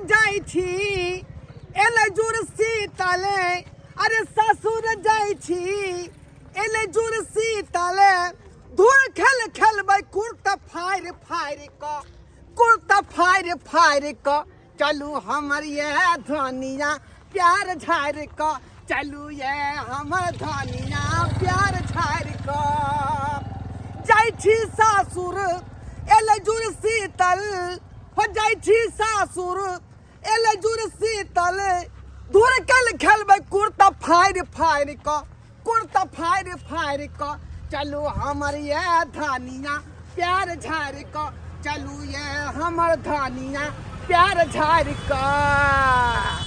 जाइ छी एलै जुड़ शीतल, अरे ससुर जाइ छी एलै जुड़ शीतल, धुर खेल खेलबै कुर्ता फाड़ि फाड़ि कऽ, कुर्ता फाड़ि फाड़ि कऽ। चलू हमर ये धनिया प्यार झाड़ि कऽ, चलू ये हमर धनिया प्यार झाड़ि कऽ। जाइ छी सासुर एलै जुड़ शीतल, हो जाइ छी सासुर एलै जुड़ शीतल, धुर कल खेलबै कुर्ता फाड़ि फाड़ि कऽ, कुर्ता फाड़ि फाड़ि कऽ। चलू हमर ये धनिया प्यार झाड़ि कऽ, चलू ये हमर धनिया प्यार झाड़ि कऽ,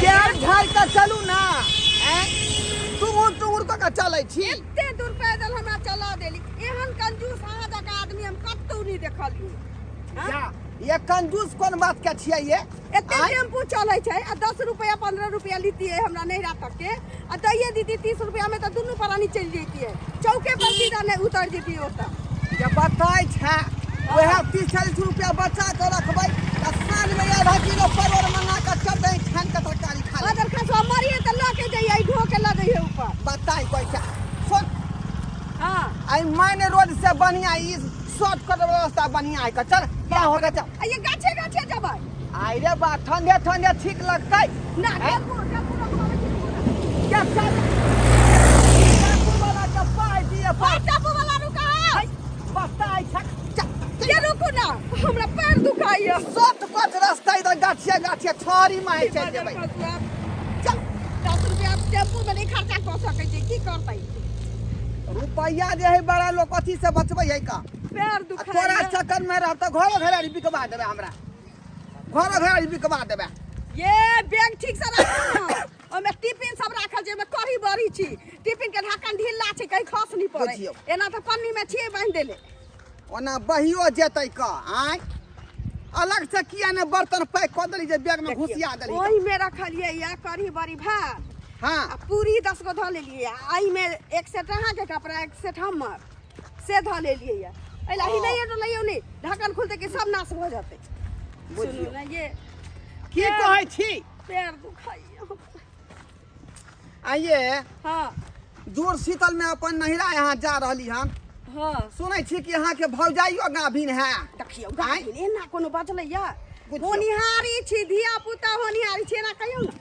प्यार झाड़ि कऽ चलू ना। ऐं टुंगुर टुंगुर कऽ कऽ चलै छी। एते दूर पैदल हमरा चला देली। एहन कंजूस अहाँ जकाँ आदमी हम कतौ नहि देखलियै। जा, ये कंजूस कोन बात के छियै ये? एते टेम्पू चलै छै आ 10 रुपया 15 रुपया लितियै हमरा नैहरा तक के, आ दैये दीदी 30 रुपया में तऽ दुनू प्राणी चलि जैतियै, चौके पर सीधा नहि उतर जैतियै ओतऽ। जे बताइ छै वएह 30-40 रुपया बचा के रखबै तऽ साँझ में आधा किलो परोड़ मंगा के चटनी छानि के तरकारी खा लेबै। अगर खसुआ मरिए तऽ लऽ के जइयै, ढो के लऽ जइयै ऊपर। बताइ कोइ छै सुन। हाँ। आई मेन रोड से बढ़िया ई शॉर्टकट व्यवस्था बढ़िया है। चल क्या हो गया, चल। आ ये गाछे गाछे जबै। आई रे बा, ठंडे ठंडे ठीक लगतै ना। टेम्पू टेम्पू रखवाबै छी। क्या चल, टेम्पू वाला के पाई दिए पर टेम्पू वाला रुका है। बताइ छै चल। ये रुकू ना, हमरा पैर दुखाइया। शॉर्टकट रास्ता इधर गाछिया गाछिया छड़ी माहे चलि जेबै। चल, 10 रुपया टेम्पू में नहीं खर्चा कऽ सकै छी, की करतै रुपैया जे है बड़ा लोग कथी से बचबै है का? पैर आ दुखाइया। तोरा चक्कर में रह तऽ घरो घरारी बिकवा देबै, हमरा घरो घरारी बिकवा देबै। ये बैग ठीक से राखू ना, ओहिमे टिफिन सब राखल छै, ओहिमे कढ़ी बड़ी छी, टिफिन के ढक्कन ढीला छै, कहीं खस नहीं पड़े। बुझियौ। एना तऽ पन्नी में छियै बान्हि देले। ओना बहियो जेतै क आँय अलग से किया ने बर्तन पैक कऽ देली जे बैग में घुसिया देली? ओहिमे रखलियै या कढ़ी बड़ी भात। हाँ। आ पूरी 10 गो धऽ लेलियै, आ एहिमे एक सेट अहाँके कपड़ा, एक सेट हमर, से धऽ लेलियै। या एहि ला हिलैयो डोलैयो नहि, ढक्कन खुलतै कि सब नाश भऽ जेतै। सुनू ने ये। की कहै छी? पैर दुखाइया। आइए। हाँ। जोर शीतल में अपन नहिरा यहाँ जा रहली हन। हाँ। सुनै छी कि अहाँके भौजाइयो गाभिन है। देखियौ, गाभिन एना कोनो बजलै या? बुझियौ। होनिहारी छी, धिया पुता होनिहारी छी, एना कहियौ ने।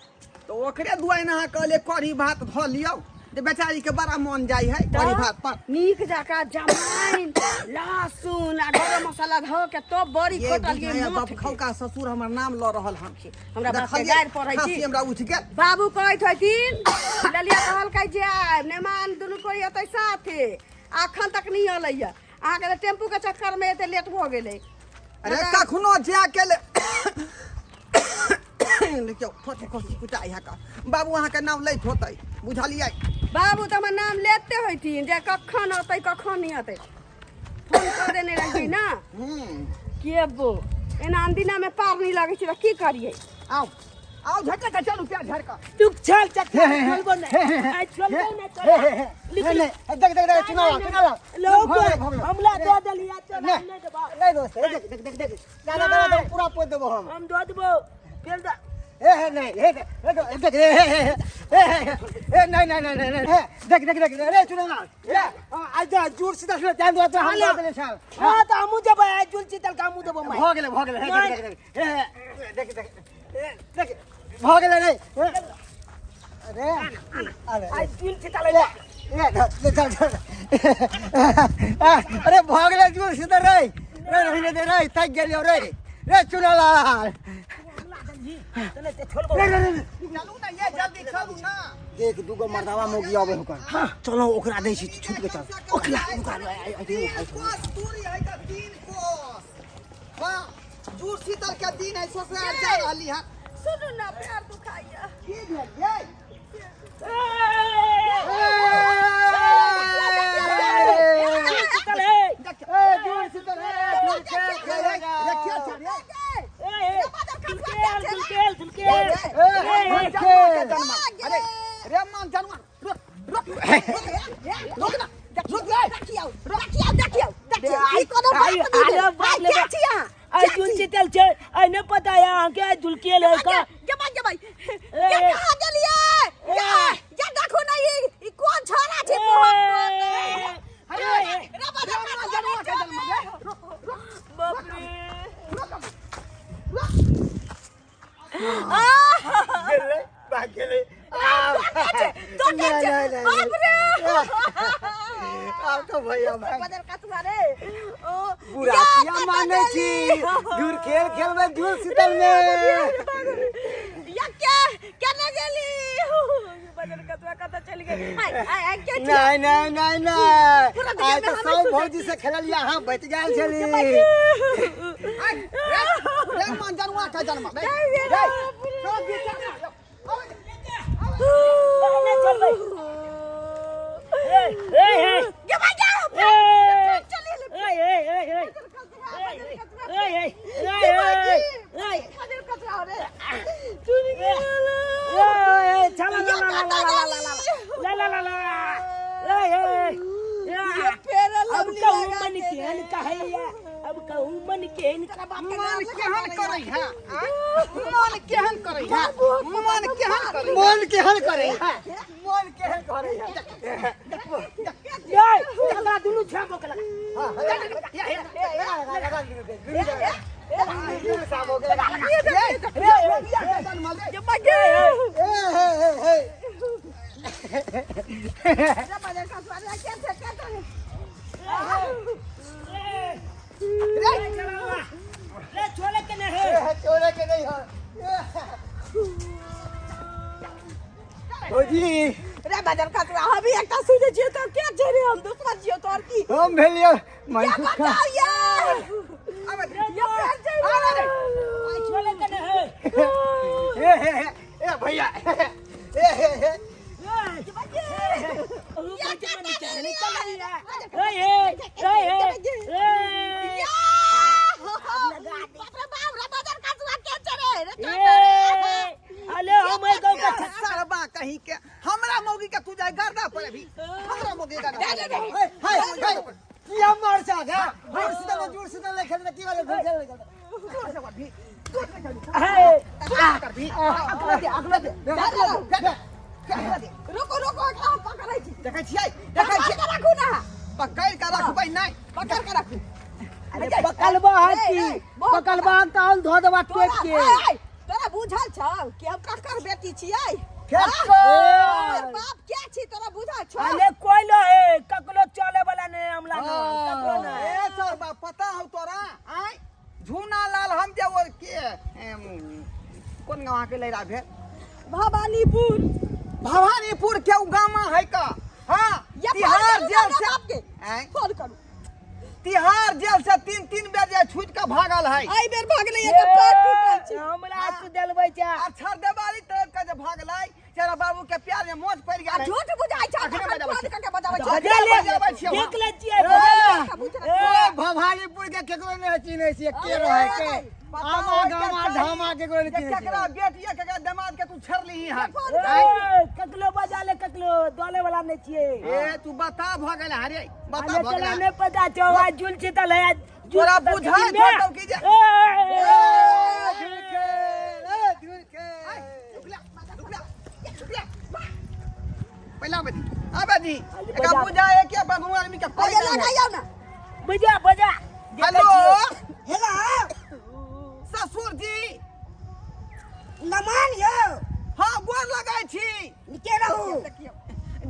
तऽ ओकरे दुआरि अहाँ कहलियै कढ़ी भात धऽ लियौ जे बेचारी के बड़ा मन जाइ है कढ़ी भात पर। नीक जकाँ जमाइन लहसुन आ गरम मसाला धऽ के तब बड़ी ये खोटलियै। बुझाइया मथ के। बपखौका ससुर हमर नाम लऽ रहल हन। हमरा बाप के देखलियै, गारि पढ़ै छी। खाँसी हमरा उठि गेल। बाबू कहैत हथिन, ललिया कहलकै जे आयब नेमान दुनू कोइ एतै साथे, अखन तक नहि अलैया। अहाँके तऽ टेम्पू के चक्कर में एते लेट भऽ गेलै। अरे कखनो जा के ले देखियौ, खोटे खोटे कुटाइ है का बाबू अहाँके नाम लैत होतै, बुझलियै? बाबू तऽ हमर नाम लेते होथिन जे कखन अतै कखन नहि अतै। फोन कऽ देने रहियै ने। के बो एना अनदिना में पार नहीं लगै छै तऽ की करियै? आउ आउ, झटका के चलू, प्यार झाड़ कऽ। तू चल चल, चलबो नहीं, आई चलबो नहीं, चल। नहीं, देख देख देख, चुनाव चुनाव लोग भऽ गेलै, भऽ गेलै। हमला दऽ देलियै, चल। नहीं। हम नहीं देबो। नहीं दोस्त, ए, देख देख देख देख, दादा दादा दादा, पूरा पोत देबो हम। हम दऽ देबो फेर ए हे नहीं, हे देख हे देख, हे हे हे हे हे हे, नहीं नहीं नहीं नहीं नहीं, हे देख देख देख, रे चुनाव ए आज जा जोर सीधा से ध्यान दो हम दऽ देले छल। हाँ तऽ हमहूँ जेबै आइ जुल शीतल के, हमहूँ देबो माय। भऽ गेलै, भऽ गेलै। हे देख देख देख, हे हे देख देख, ए देख, भऽ गेलै रे। ए, अरे अरे, आइ जुल शीतल ए ए चल चल, अरे भऽ गेलै जोर सीधा रे रे, रहिले दे रे, थाकि गेलियौ रे रे चुनालाल रे रे रे। चलू ना ये, जल्दी चलू ना। देख, दूगो मर्दावा मौगी आबै होकर। चलो, ओकरा दै छी, छूट के चल ओकरा रुका। 3 कोस दूरी है का, 3 कोस। हाँ, जूर शीतल के दिन है, ससुराल जा रहली है। सुनू ना, पैर दुखाइया। की भेल ये? शीतल हे। ए जोर शीतल हे, रखिया छै रे। झुलकेल झुलकेल झुलकेल। ए अरे रे मान जानवर, रुक रुक रुक ना, रुक रे। देखियौ देखियौ देखियौ देखियौ, ई कोनो बात नहीं अरे भेल। बाप आइ रे के बाप। छी अहाँ? आइ जुल शीतल। सीतल छै आइ नहि पता है अहाँके आइ झुलकियल है का जमा जमा ये कहाँ गेलियै ये ये देखो ना ई ई कोन छोरा छै अरे जनुआ के जन्म दे। बाप रे गेलै भाग गेलै आब तो नहीं, नहीं, नहीं, बाप रे आब तो भैया भाग बदल कतुआ रे ओ बुढ़ापिया मानै छी धूर खेल खेलबै धूर शीतल में या क्या केने गेली बदल कतुआ कतऽ चलि गेल आइ आइ आइ के छियै? नहीं नहीं नहीं नहीं पूरा दुनिया आइ में तो हमे सब सुनै भौजी से खेललियै अहाँ बच गेल छली आइ, रे, रे मन जनुआ के जन्म दे। रे रे, सब बेटा नहि चलबै ए ए ए गे भाई जा ए चलि गेलै। ए ए ए ए ए ए ए ए बदल कतुआ रे चुरी गेल ए चल ला ला ला ला ला ला ला ला ला ए ए ये फेर अब लवली कहूँ लगा मन के केहन कहैया अब कहूँ मन केहन मन केहन करै है आँय? मन केहन करै है मन केहन करै है? मन केहन करै है मन केहन करै है ए एकरा दुनू छाप के लगा लगा रे, बिया के जन्म दे। ये मगे रे बदल कतुआ रे के छै के छै रे रे छोले के नहीं है छोड़े के नहीं है भौजी रे बदल कतुआ हम भी एकटा सुनै छियै तो के छै रे हम दोसर छियै तोर की हम भेलियै क्या मनसुखा बताओ ये ये फेर छै रे छोले के नहीं है ए हे हे ए भैया ए हे हे ए ए ए ए बाप रे बाप रे बदल कतुआ के छै रे रे छोटा रे अले हम गाँव का सरबा कहीं के हमरा मौगी के तू जाय गर्दा पर अभी हमरा मौगी के गर्दा पर। हाय हाय किया मार सा गा दूर सीधा दूर सीधा ले खेल की वाले दूर खेल जोर से कर भी जोर से कर भी है जोर से कर भी अगला दे अगला दे अगला दे रुको रुको एकरा हम पकड़ै छी देखै छियै देखै पकड़ छियै के राखू ना पकड़ के रखबै नहि पकड़ के राखू अरे पकलबा ए, हती बहुत पकलबा तहन धो देबा तोरा टोप के ए, ए, तोरा बुझल छौ कि हम ककर बेटी छियै केकर? हमर बाप के छी तोरा बुझल छौ अरे कोई लो है ककरो चले वाला नहीं हमला ना ककरो नहीं ए सरबा पता हौ तोरा आय झूना लाल हम जे ओ के कोन गाँव के लैरा भेल भवानीपुर भवानीपुर के उ गामा है का हाँ या फोन तिहाड़ करू जेल ना से बाप के आँय? फोन करू तिहाड़ जेल से तीन तीन बेर जे छूट के भागल है एहि बेर भागलै एकर पैर टूटल छै हमरा तू देलबै छै आ छरदेवारी तरफ के जे भागलै तेरा बाबू के प्यार में मोच पड़ आ गेल है। झूठ बुझाइ छै अखने तखन बजाबै फोन छी। कऽ के बजाबै छै बजा ले बजाबै छियै देख ले छियै बजा ले। ए भवानीपुर के केकरो नहीं चिन्है छियै के रहै के पता आमा होइके गामा चाही धामा केकरो नहीं जे चिन्है केकरा छियै बेटी या केकरा दामाद के तू छेड़लीही हन ए, ककरो बजा ले ककरो डोले वाला नहीं छियै ए तू बता भ गेल हरे बता अरे भ तोरा गेल नहीं पता छौ आज जुल छितल है आज जुल तोरा छितल के बुझाइ दिन में। छौ कि जे- ए, ए, ए, ए धूर खेल ए धूर खेल रुकला रुकला रुकला पहिला बजी आ बजी एकरा बुझा है कि अपन दुनू आदमी के कोई अरे नहीं है। लगाइयो ना बजा बजा हेलो हेलो ससुर जी नमन यौ हाँ गोर लगाय छी निके रहू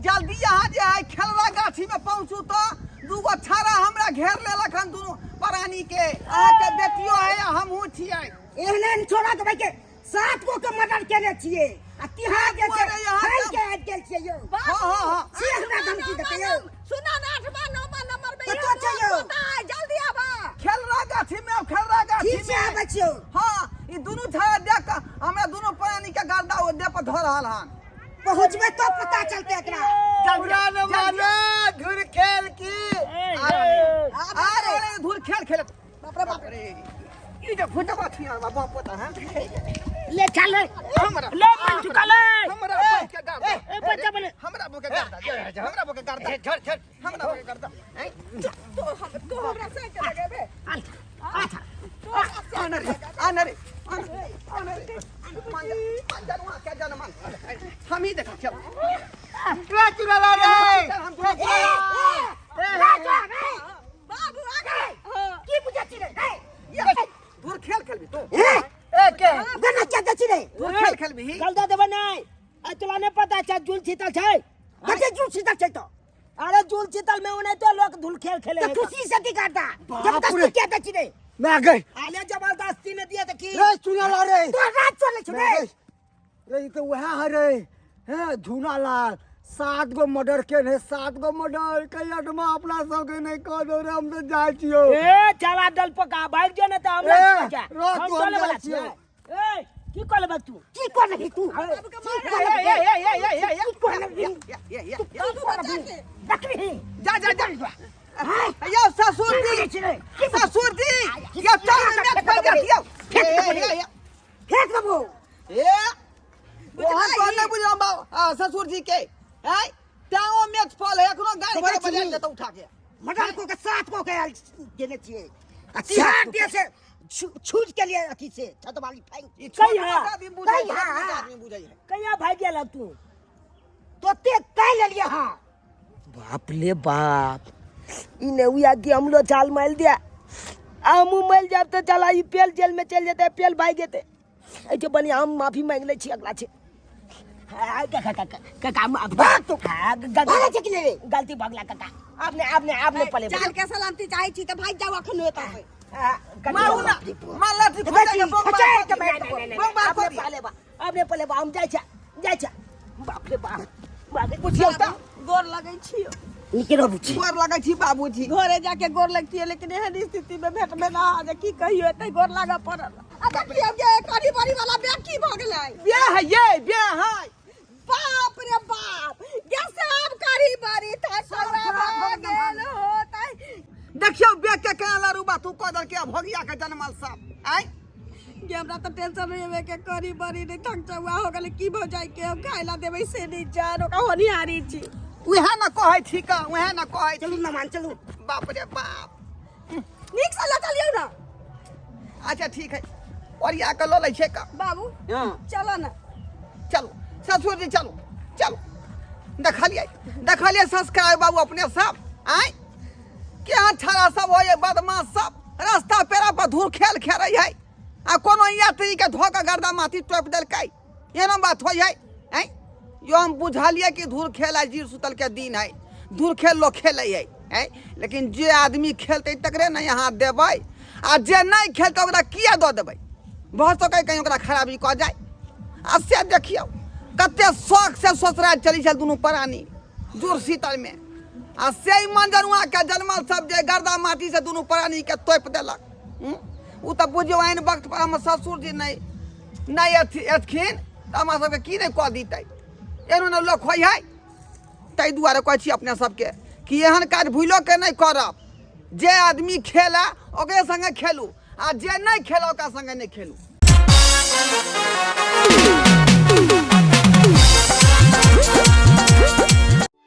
जल्दी यहाँ जे है खेलवा गाछी में पहुंचू तो दूगो छाड़ा हमरा घेर लेलक हन दुनू प्राणी के अहाँके बेटियो है आ हमहूँ छियै एहने न छोड़ा के भाई के सात गो के मर्डर केने छियै आ तिहार जे छै अरे यहाँ फाइल सब- के आबि गेल छियै यौ हाँ हाँ हाँ से हमरा धमकी देतै यौ सुना ना आठवा नौवा नंबर में कतऽ छै यौ? जल्दी आबा खेलरा गाछी में खेलरा गाछी ठीक छै में आबै छियौ हाँ ई दुनू छाड़ा देख कऽ हमरा दुनू प्राणी के गर्दा ओ देह पर धऽ रहल हन पहुँचबै तो पता चलतै एकरा हमरा न माने धुर खेल की अरे अरे धूर खेल खेलत बाप रे बाप अरे ई जे फुटबा छी बाबा पोता हैं ले चल ले हमरा ले मन चुका ले हमरा बोके के गर्दा ए बच्चा बने हमरा बोके गर्दा हमरा बोके गर्दा छोड़ छोड़ हमरा बोके गर्दा हैं तो हम तो हमरा से के लगेबे अच्छा अच्छा आन रे, आन रे, आन, आन रे। मान जा, मान जा, वहाँ क्या जाना मान। हम ही देखा चल। रे चुड़ैला रे चल, हम तुरंत बाबू आ गए। की बुझै छी रे हे दूर खेल खेलबी तू। ए के गना क्या दै छी रे दूर खेल खेलबी। चल दे देबै नहि आ तोरा नहि पता छै जुल छीतल छै। कते जुल शीतल छै तो? अरे जुल छीतल में ओनाहिते लोक धुल खेल खेले तो है। खुशी से की करता? बाप जबरदस्ती रे। क्या दै छी रे? मैं गई। आले जबरदस्ती ने दिया तऽ की? रे चुड़ैला रे। तो रात चलै छै रे। रे ई तो वएह है रे, हैं झूना लाल 7 गो मर्डर के ने, 7 गो मर्डर कई अठमा अपना सबके नहीं कह दो रे, हम तो जाय छियो। ए चला दल पका भाग जो ने तऽ हमरा ए, की बचा? रह हम तू, हम चले जाइ वाला छियौ। छियै। ए की कऽ लेबै तू? की कर लेबही तू? ए, ए, ए, ए, ए, ए, ए, की कर लेबही? ए, ए, ए, ए। की कर लेबही? देखबही। जा जा जा। यो ससुर जी, ससुर जी, यो चल में फैल जा दियो। ए, ए, ए, ए। फेंक देबो। ए ओहन तो नहीं बुझलहुँ बाबू, आ, ससुर जी के हैं ताओ मेच फल है एखनो गाड़ भरे बजा देता उठा के। मर्डर को के 7 को के आयल देने छियै आ 4 दिया से छूट के लिए अथी से छत वाली फेंक। ई छोट कहिया? मोट आदमी बुझै है, कहिया? छोट आदमी बुझै है। कहिया भागि गेल तू? तो ते कह लेलिए हां। बाप ले बाप, ई ने उया कि हमरो चाल मारि दिया, हमहूँ मरि जायब तऽ चला ई पेल जेल में चलि जेतै, पेल भागि जेतै। एहिके बढ़िआँ हम माफी मांगि लै छी अगला छै। हाँ, काका, काका, काका, माफ भाग तू। हाँ, भागै छै कि नहि रे? गलती भगला काका, आपने आपने आपने पले जान के सलामती चाहै छी तऽ भागि जाउ अखन एतऽ से। मारू ना, मार लाठी देखै खोजा छी, के बम खचाइ मार के कऽ मारि दियौ। देबौ। बम मार आपने कऽ दियौ। पले बा, आपने पले बा, हम जाइ छै, जाइ छै। बाप रे बाप, बाप रे। बुझियौ तऽ। गोर लगै छियौ। नीके रहू छी। गोर लगै छी बाबूजी। घरे जाके गोर लगतियै, लेकिन एहन स्थिति में भेटबे ना जे की कहियो, एते गोर लागऽ पड़ल। आ देखियौ गे करी बड़ी वाला बैग की भऽ गेलै? बियाह है ये, बियाह है। बाप रे बाप, गे सब करी बड़ी था कौआ भऽ गेल होतै। देखियौ बैग के केना लारू बा तू कऽ देलकै भगिया के जनमल सब आँय। गे हमरा तऽ टेंशन होइए के करी बड़ी नहीं थक चौआ हो गेलै, की भऽ जाइ के हम खाइ ला देबै से नहीं जान, ओकरा होनिहारी छी। उएह ने कहै छी का, उएह ने कहै छी। चलू नमान चलू। बाप रे बाप, नीक से लऽ चलियौ ना। अच्छा ठीक है, ओरिया के लऽ लै छै का। बाबू हाँ चलो ना। चलो ससुर जी, चलो चलो। देखलियै देखलियै संस्कार बाबू अपने सब आँय केहन छाड़ा सब होइए, बदमाश सब रास्ता पेड़ा पर धूर खेल खेलै है आ कोनो यात्री के धो के गर्दा माथी टोपि देलकै, एहनो बात होइ है आँय। यो हम बुझलियै कि धूर खेल आ जीर सुतल के दिन है, धूर खेल लोग खेलै है आँय, लेकिन जे आदमी खेलतै तकरे ने यहाँ देबै आ जे नहि खेलतै ओकरा किया दऽ देबै? भऽ सकै कहीं ओकरा खराबी कऽ जाय। आ से देखियौ कते शौक से ससुराल चलै छल दुनू प्राणी जुड़ शीतल में, आ से मंजनुआ के जनमल सब जे गर्दा माटी से दुनू प्राणी के तोपि देलक। ओ तऽ बुझियौ एहन वक्त पर हमर ससुर जी नहि नहि एथिन तऽ हमरा सबके की नहि कऽ दितै, एहनो ने लोक होइ है। ताहि दुआरे कहै छी अपने सबके कि एहन काज भूलो के नहि करब, जे आदमी खेला ओकरे संगे खेलू आ जे नहि खेला ओकरा संगे नहि खेलू।